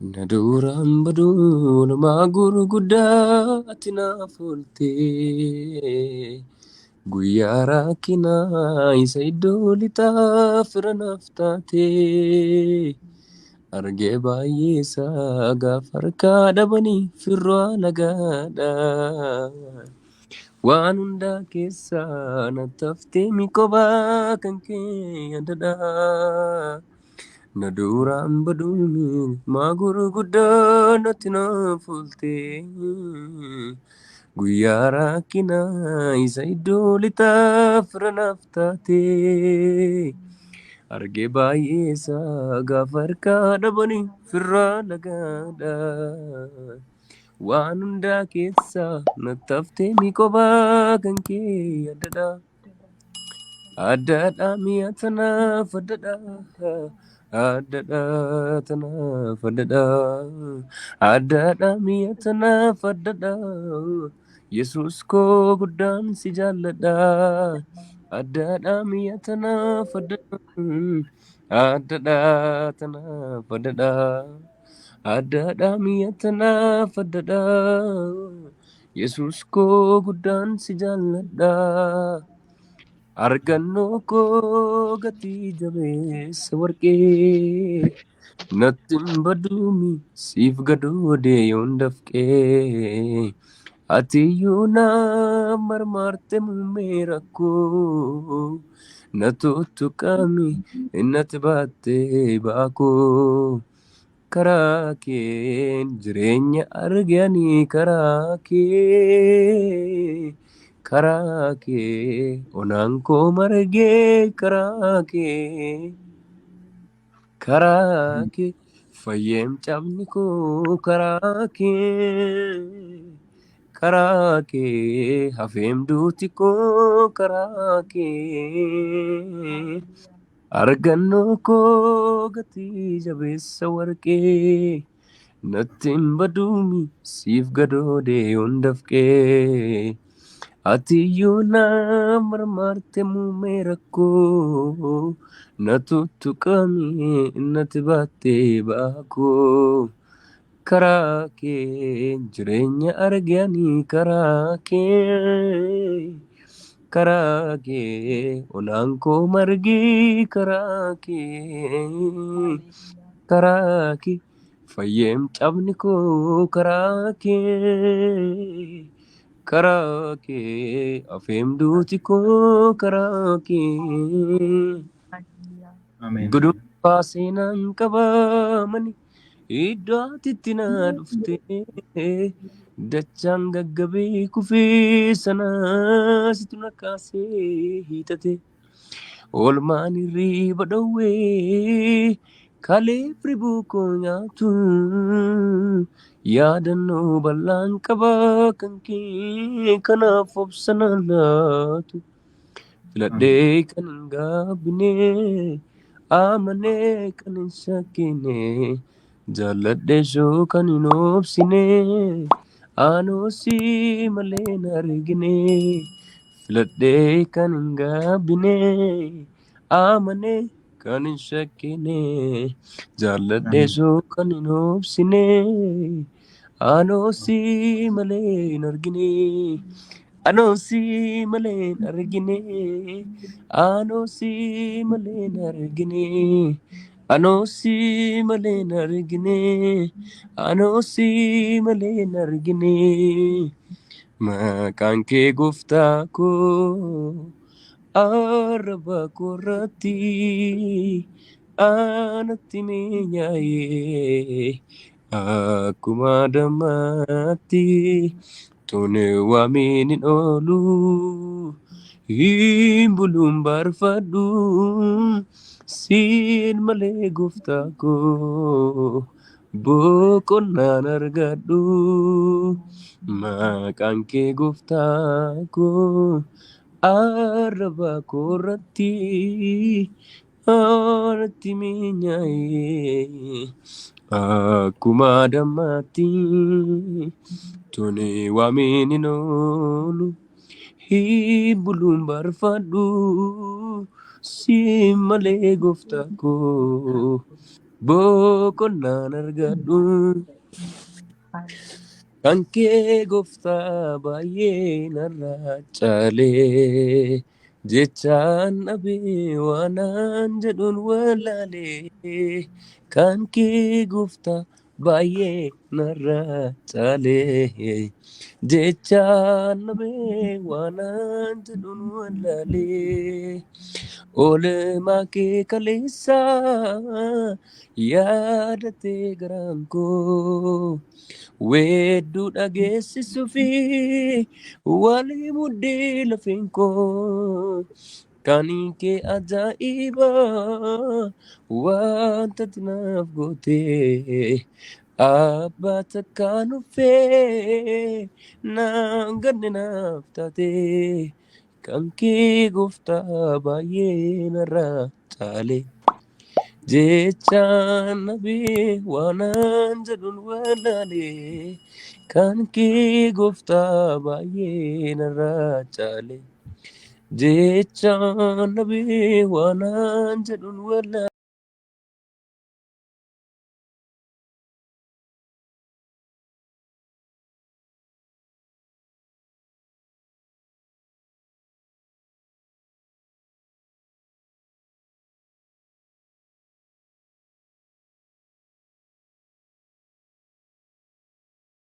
Na duraan baduu oolmaa gurguddaa ati naaf ooltee. Guyyaa rakkinaa isa iddoo lixaa fira naaf taatee. Argee baay'ee isaa gaafa harkaa dhabanii firraa nagaadha. Waan hundaa keessaa natti haftee mi kophaa kan kee addadha. Na duraan baduuni maa gurguddaa natti naaf ooltee. Guyyaa rakkinaa isa iddoo lixaa fira naaf taatee. Argee baay'ee isaa gaafa harkaa dhabanii firraa nagaadha. Waan hundaa keessaa natti haftee mi kophaa kan kee addadha. Addadha mi'a tanaaf addadha. Addadha tanaaf addadha. Addadha mi'a tanaaf addadha. Yesuus koo guddaan si jaalladha. Addadha mi'a tanaaf addadha. Addadha tanaaf addadha. Addadha mi'a tanaaf addadha. Yesuus koo guddaan si jaalladha. Argannoo koo gatii jabeessa warqee natti hin baduumi siif gadoodee yoon dafqee. Ati iyyuu na marmaarte muummee rakkoo na tuttuqami natti baattee baakoo. Karaa keen jireenya arganii karaa kee karaa kee onaan koo margee karaa kee karaa kee fayyeem cabni koo karaa kee karaa kee hafeem duuti koo karaa kee argannoo koo gatii jabeessa warqee natti hin baduumi siif gadoodee yoon dafqee. Ati iyyuu na marmaarte muummee rakkoo na tuttuqami natti baattee baakoo. Karaa kee jireenya arganii karaa kee karaa kee onaan koo margee karaa kee karaa kee fayyeem cabni koo karaa kee karaa kee hafeem duuti koo karaa kee. Ameen. Gudunfaa seenaan qabamani iddoo ati na dhuftee dachaan gaggabee kufee sanaa situ na kaasee hiixate. Oolmaan hirriiba dhowwee kaleef ribuu koo nyaatu yaadannoo bal'aan qabaa kan kee kanaaf obsa na laatu. Filadhee kan hin gaabbine amanee kan hin shakkine jaalladhee soo kan hin obsine anoo si malee hin argine. Filadhee kan hin gaabbine amanee kan hin shakkine jaalladhee soo kan hin obsine anoo si malee hin argine. Anoo si malee hin argine. Anoo si malee hin argine. Anoo si malee hin argine. Anoo si malee hin argine. Maqaan kee gooftaa koo arraba koorratti anatti mi'aayee akkuma dammaatti tole waamiin hin oolu hin buluun barfadhu siin malee gooftaa koo boqonnaan argadhu maqaan kee gooftaa koo arraba koorratti anatti mi'aayee akkuma dammaatti tole waamiin hin oolu hin buluun barfadhu siin malee gooftaa koo Boqonnaan argadhu. Kan kee gooftaa baay'ee narraa caalee jechaan dhabee waanaan jedhuun walaalee kan kee gooftaa baay'ee narraa caalee jechaan dhabee waanaan jedhuun walaalee oolmaa kee kaleessaa yaadatee garaan koo. Weedduu dhageessisuu fi walii muddee lafeen koo kan kee ajaa'iba wanta ati naaf goote abbaa takkaa nuffee naan ganne naaf taate kan kee gooftaa baay'ee narraa caale. Jechaan dhabee waanaan jedhuun walaalee kan kee gooftaa baay'ee narraa caale. Jechaan dhabee waanaan jedhuun walaalee.